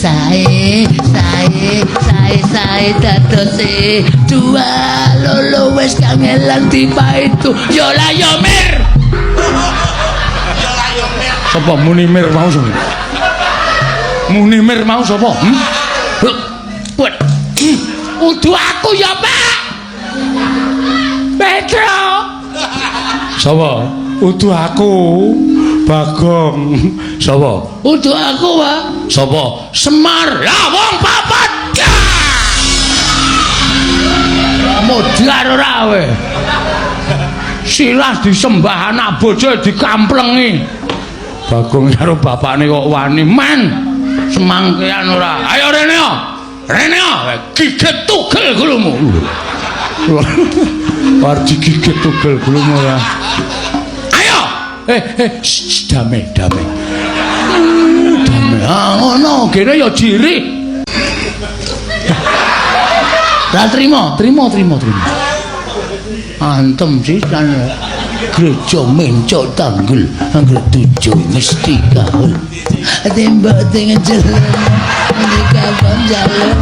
Sae sae sae sae dadose dua lolo wis kangelan dipaitu. Yo la yo mir. Sapa muni mir mau sapa? Muni mir mau sapa? Hmm? Buat. Udu aku ya, Pak. Petro. Sapa? Udu aku. Bagong. Sapa? Udu aku, Pak. Sapa? Semar. Lah wong papat. Ya. Modar ora kowe. Silah disembah anak bojo dikamplengi. Bagong karo bapakne kok wani men. Semangkean ora. Ayo rene yo. Rene yo. Gigit tugel gulumu. War digigit tugel gulumu ya. Ayo. Eh, dame, dame. Dame. Ah ngono, kene ya jiri. Lah trimo, trimo, trimo, trimo. Antem sisan. Gereja mencok tanggul, angger tujuh mesti kaul. Tembok teng jelem, menika panjalem.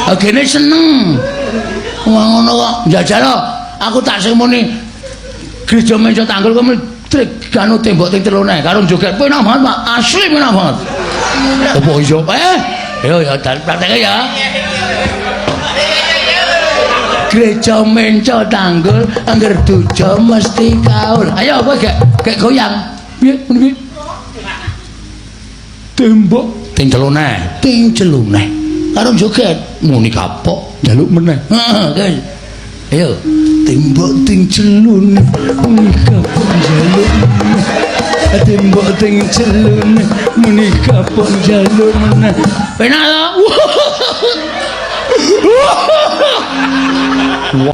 Agene seneng. Wong ngono kok njajal aku tak sing muni gereja mencok tanggul kowe trik ganu tembok ting telune karo joget penak banget Pak, asli penak banget. Apa iya? Yo ya prakteknya ya. Gereja menco tanggul angger duja mesti kaul. Ayo kowe gek gek goyang. Piye ngono piye? Tembok ting celune, ting celune. Karo joget muni kapok njaluk meneh. Heeh, guys. Ayo, tembok ting celune muni kapok njaluk meneh. Tembok ting celune muni kapok njaluk meneh. Penak to?